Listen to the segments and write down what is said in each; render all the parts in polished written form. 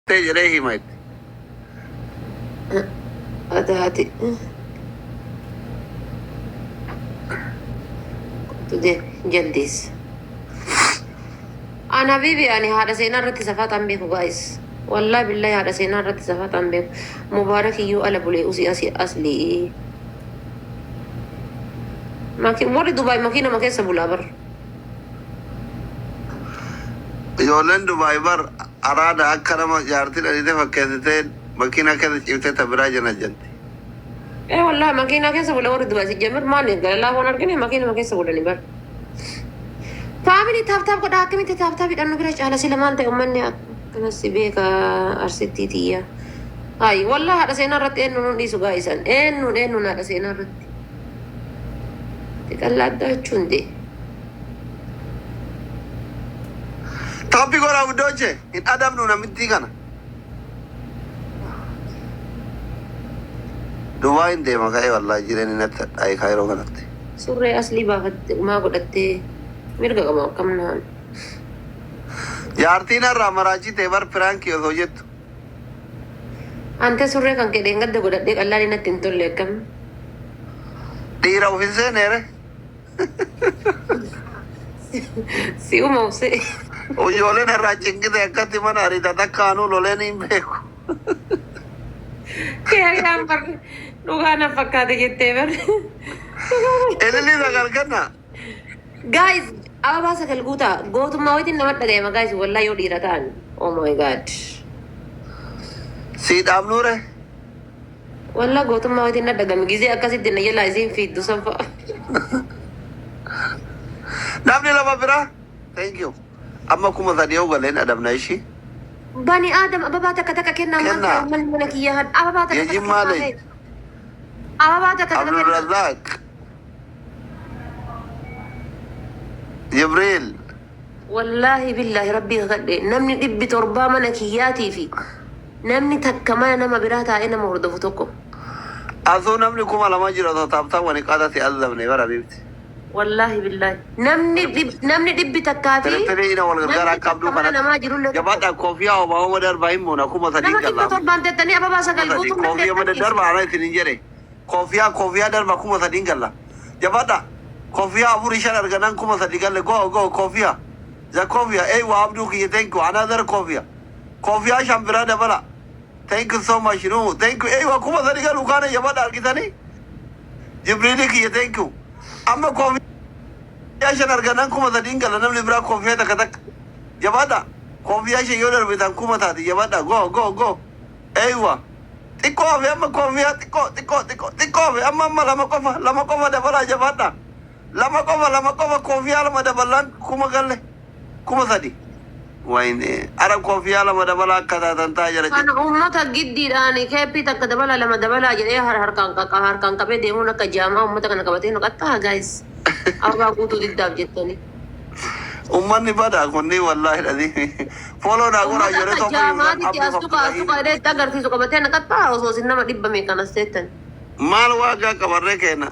Jedhee hima itti. Adaati. Kottu jaldeessa. Ana bibi ani haadha seenaa irratti safaxaan beeku, guys. Wallahi billahi, haadha seenaa irratti safaxaan beeku. Mubaarak iyyuu ala bulee usii asii aslii. Warri Dubaay makiinama keessa bulaa bar. Ijoolleen Dubaay bar araada akka nama jaartii dhalite fakkeessitee makiina keessa ciiftee ta biraa jana janti. Eh, wallahi makiinaa keessa bula warri Dubaay si jamir maal galalaa waan argine makiinama keessa bulani bar. Family, tap tap godhaa. Akkamitti tap tap hidhannu bira caala sila maal ta'e uummanni akkanas si beeka arsittii tiyya. Hayi, wallahi haadha seenaa irratti eenyuun nun dhiisu gaa'isan, eenyuun eenyuun haadha seenaa irratti. Xiqallaa addaa jechuun dee. Tap godhaa guddooche, hin adabnu namittii kana. Dubaayin deema ka'ee, wallahi jireenyi natti hadhaa'e kaayiroo kanatti. Surree aslii baafatte maa godhattee mirga qaba akkam naan. Jaartiin irraa maraachitee bar prank osoo jettu. Ante surree kan kedheen gadda godhadhee qallaalii natti hin tolle akkam. Dhiira of hin seeneere. Si uma obse. Ijoolleen irraa cinqite akkatti mana ariita takkaanuu loleen hin beeku. Keeriyaan bar dhugaa na fakkaate jettee bar. Ililii sagal kenna. Guys, ababaa sagal guutaa gootummaa wayitiin nama dhagayama, guys, wallahi yoo dhiira ta'an. Oh my God. Sii dhaabnuure. Wallah gootummaa wayitiin na dhagame gizee akkasitti na jalaa isiin fiiddu san fa'a. Namni lama biraa. Thank you. Amma 3000 yoo galeen adabna ishii. Bani Aadam, ababaa takka takka kennaa maal Kennaa. ta'e uummanni mana kiyyaa had ababaa takka takka Yejin kennaa maali? ta'e. Ababaa takka takka kennaa. Abdulrazak. Jibriil. Wallaahi billaahi rabbii kakadhe, namni 700 mana kiyyaatii fi namni takka mana nama biraa taa'ee nama hordofu tokko. Asuu namni 2000 jira osoo tap tap wani qaadati azabne bara bibti. Wallaahi billaahi namni 100 fi Triple ina wal gargaara namni akka abduu takka mana kanatti. namaa jirullee tokko. Jabaadha, koofiyaa homaa homa darbaa hin moona 3000 Nama galla. 700 tettanii ababaa sagal 3000 guutuu koofiyaa mada dandeettanii. darba ana isin hin jedhe. Koofiyaa koofiyaa darba 3000 galla. Jabaadha, koofiyaa afurii shan arganan 3000 galle. Go go, koofiyaa. The koofiyaa eeywa abduu kiyya, thank you. Another koofiyaa. Koofiyaa shan biraa dabala. Thank you so much, no, thank you. Eeywa 3000 galu kaana, jabaadha, argitanii. Jibriilii kiyya, thank you. Amma koofiyaa shan arganan 3000 galla. Namni biraa koofiyaa takka takka. Jabaadha. Koofiyaa shan yoo darbitan 1000 taati, jabaadha. Go go go. Eeywa. Xiqqoo hafe amma, koofiyaa xiqqoo xiqqoo xiqqoo xiqqoo hafe amma. Amma lama qofa, lama qofa dabalaa, jabaadha. Lama qofa, lama qofa, koofiyaa lama dabalaan 1000 galle, 3000. Wayne ara koofiyaa lama dabalaa akka taatan taa jala Kana uummata giddiidhaan keeppii takka dabala, lama dabalaa jedhee harkaan qabee deemuun akka jaamaa uummata kana qabatee nu qaxxaa, guys. Ababaa guutuu diddaaf jettanii. Ummanni badaa kunni wallaahi dhadhi. Follow naa godhaa Uummata ijoollee akka tokko yookaan jaamaatitti abduu as tuqa as tuqa jedhee itti agarsiisu qabatee na qaxxaa osoo isin nama dhibba meeqan as teettan. Maal waagaa qabarree keenya.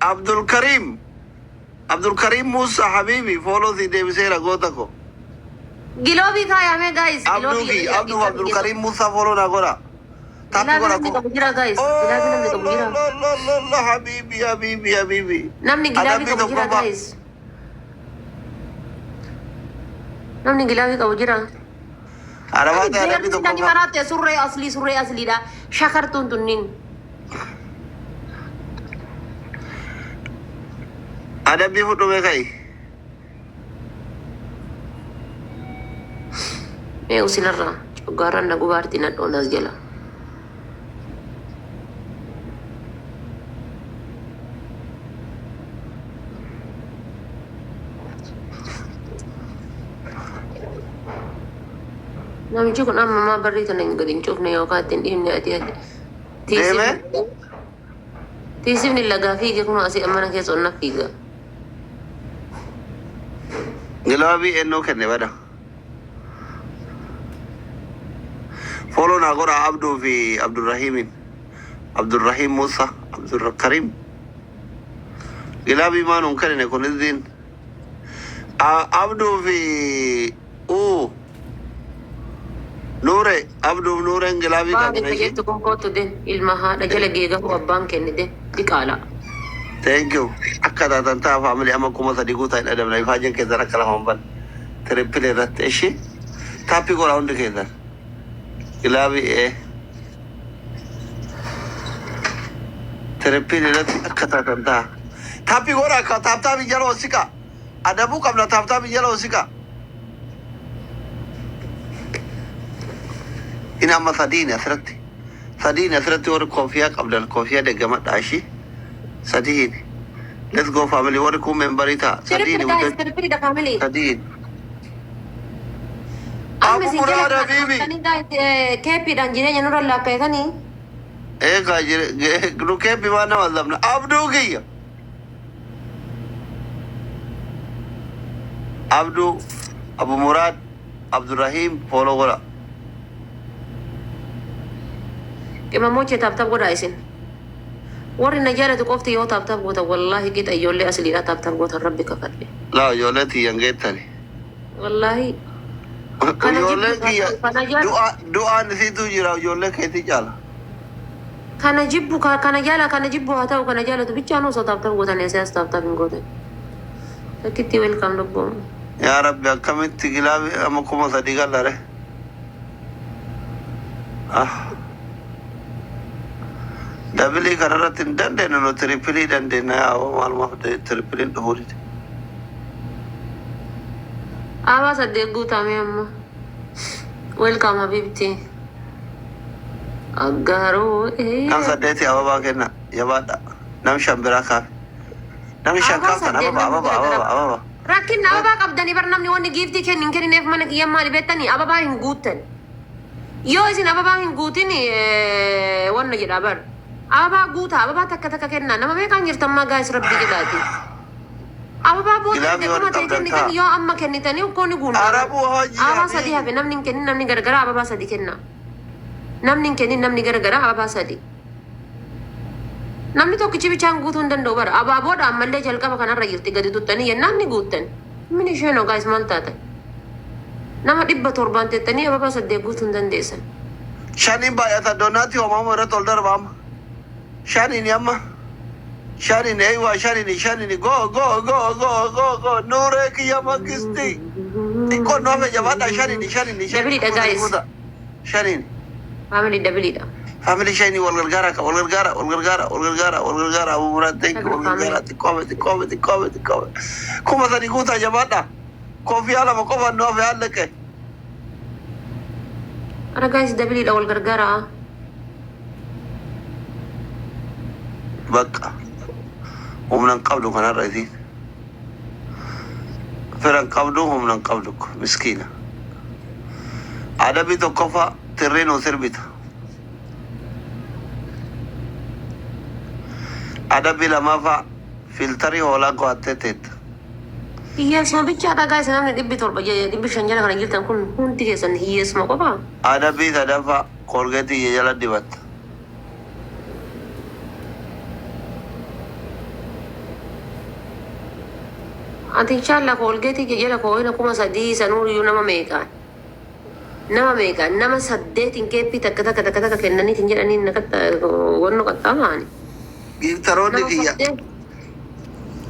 Abdul Karim. Abdul Karim Musa Habibi, follow si deebiseera, goota ko. Glove kaayamee, guys. Abduu Glove fi Abduu Abdul Karim Musa, follow naa godhaa. Tap Glove godhaa namni ko. qabu jira, guys. Glove namni qabu jira. Lo lo lo lo, Habibi Habibi Habibi. Namni glove Adabbii qabu jira, tokkoffaa. guys. Namni glove qabu jira. Arabaate adabbii Beerri nani tokkoffaa. maraatte surree aslii, surree asliidha. Shakartuun tunniin. Adabbii fudhume ka'i. Mee usinarraa coggaarraan na gubaarti nadhoon as jala. Namichi kun amma maa barrii tana hin gadi hin cufne yookaan ittiin dhiifne ati ati. Deeme? Tiisifni lagaa fiige kun asii mana keessa onna fiiga. Glove ennoo kenne bada. Follow naa godhaa Abduu fi Abdurrahimin. Abdurrahim Musa, Abdurkarim. Glove maa nuun kennine kun izziin. Abduu fi uu. Nuure, Abduuf Nuureen glove Baali qabna ishee. Fayyaddu kun kootu de ilma haadha jala geegahu abbaan kenne de diqaala. Thank you. Akka taatan ta'a family, amma 3000 guutaa hin adamna. Ifaajeen keessan akka lafa hin banne. Triple irratti ishee. Tap godhaa hundi keessan. Glove ee. Triple irratti akka taatan ta'a. Tap godhaa akka tap tap jala ol siqaa. Adabuu qabna, tap tap jala ol siqaa. Inni amma sadiini asirratti. Sadiini asirratti, warri koofiyaa qabdan koofiyaa deeggamadhaa ishee. Sadiini. Let's go, family, warri kun member ta'a. Sadiini. Triple, guys, triple dha, family. Sadiini. Amma Abu isin jala Muraada kana Bibi. dhuftanii guys, keeppiidhaan jireenya nurra lakkaa'etanii. Eegaa jire nu keeppi waan nama lamna. Abduu kiyya. Abduu, Abu Muraad, Abdurrahim, follow godha. Qimamochee, tap tap godhaa isin. Warri na jaalatu qofti yoo tap tap gootan, wallaahi qixa ijoollee asliidha tap tap gootan, rabbi kakadhe. Laa, ijoollee tiyyan geettani. Wallaahi. Kana Ijoolleen jibbu kiyya kana jaala du'aan isiitu jira, ijoollee keetii caala. Kana jibbu kana jaala kana jibbu haa ta'u, kana jaalatu bichaan osoo tap tap gootan eessaas tap tap hin gootan. Takkitti welcome lubbuun. Yaa Rabbi, akkamitti glove amma 3000 gallare. Ah. Double kanarratti hin dandeenyu, nu triple dandeenya, yaa maalumaaf tripleiin dhufuu dide. Abaa saddeet guutame amma. Welcome, habibti. Aggaaroo. Nam saddeeti ababaa kenna, jabaadha. Nam shan biraa kaafe. Namni shan Ababaa kaaftan saddeet ababa namni ababa bira ababa gara. ababa. Rakkinni ababaa qabdanii bar, namni wanni gift kennin kennineef mana kiyya maali beektanii, ababaa hin guuttan. Yoo isin ababaa hin guutin wanna jedha bar. Ababaa guutaa, ababaa takka takka kennaa. Nama meeqaan jirtan maa, guys, rabbi jedhaati. Ababaa booda Glove warri dhuma ta'e qabdan kennitan kaa. yoo amma kennitanii ukkoo ni guunna bar. Arabuu hojii Ababaa sadii hafe habiibi. namni hin kennin, namni gargaraa ababaa sadi kenna. Namni hin kennin, namni gargaraa ababaa sadi. Namni tokkichi bichaan guutuu hin danda'u bara. Abaaboodha ammallee jalqaba kanarra jirti, gadi tuttanii jennaan ni guuttan. Min isheen guys, maal taatan? Nama 700n teettanii ababaa saddeet guutuu hin dandeessan. Shaniin baay'ata, donut hoomamu irratti ol darba amma. Shaniin amma. Shaniin, eeywa, shaniin, shaniin, go go go go go go, Nuuree kiyya mangisti. Xiqqoon nu hafe, jabaadha, shaniin, shaniin, shaniin Doubleiidha 3000 guys. guuta. Shaniin. Family, doubleiidha. Family, shanii wal gargaara, wal gargaara, wal gargaara, wal gargaara, wal gargaara, Abu Muraad, thank you, Double wal gargaara, family. xiqqoome, xiqqoome, xiqqoome, xiqqoome. 3000 guutaa, jabaadha. Koofiyaa lama qofaan nu hafe hallaqe. Ara guys, doubleiidha, wal gargaara. Bakka humna hin qabdu kanarra isiin. Fira hin qabdu, humna hin qabdu, miskiina. Adabii tokkoffaa tirrii nu sirbita. Adabii lamaffaa filter hoolaa qo'attee teetta. Hiyyeessuma bichaadha guys, namni 700 500 jala kana jirtan kun hundi keessan hiyyeessuma qofa. Adabii sadaffaa Colgate ija jala dibatta. Ati inshallah Colgate jala koo'ina 3000 sanuu iyyuu nama meeqaan? Nama meeqaan? Nama saddeetiin keeppii takka takka takka takka kennaniitiin jedhanii naqatta wanno qaxxaamaani. Gifteroonni Nama kiyya. saddeet.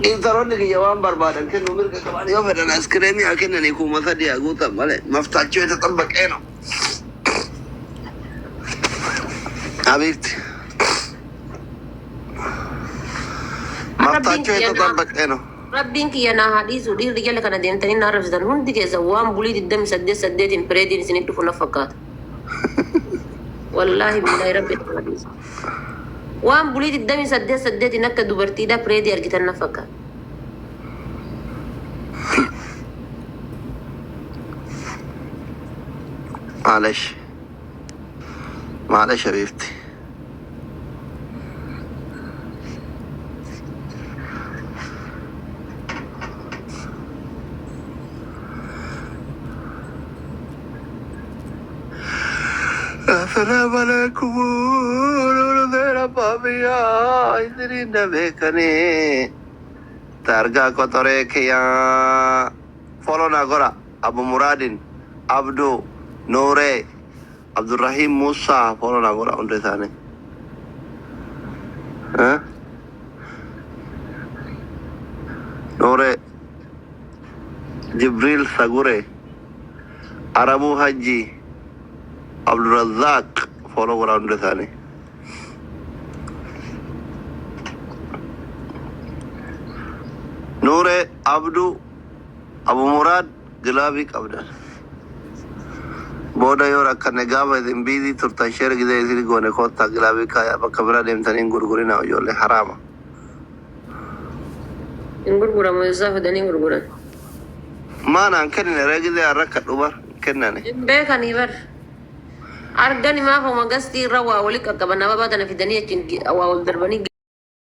Gifteroonni kiyya waan barbaadan kennu mirga qaban, yoo fedhan ice cream haa kennanii, 3000 haa guutan malee maftaachuu isa xabbaqee no. Habiibti. Rabbiin Maftaachuu kiyya isa naa xabbaqee no. Rabbiin kiyya naa haa dhiisu, dhiirri jala kana deemtanii na arrabsitan hundi keessa waan bulii 28 8n pireediin isinit dhufu na fakkaata. Wallaahi billaahi, rabbi na haa dhiisu. Waan bulii 28 8n akka dubartiidhaa pireedii argitan na fakkaata. Maalash. Maalash, habiibti. Assalamu alaikum. Rabbiyaa isiniin na beekanii. Targaa qotoree kiyyaa. Follow na godha. Abu Muraadin, Abduu, Nuuree. Abdurrahiim Muusaa follow naa godha hunda isaanii. Eh? Nuuree Jibriil Saguree Arabuu Hajjii Abdurrazzaaq follow godha hunda isaanii. Nuuree Abduu Abu Muraad glove qabdan. Booda yoo rakkanne gaafa isin busy turtan share gizee isin goone koottaa glove kaayaa bakka bira deemtanii hin gurgurinaa ijoollee haraama. Hin gurguramu eessaa fidanii gurguran? Maanaan kennine ree gizee an rakkadhu bar hin kennane. Hin beekanii bar. Argani maaf homa gastii irra waa wali qaqqaban ababaa tana fidanii achiin waa ol darbanii.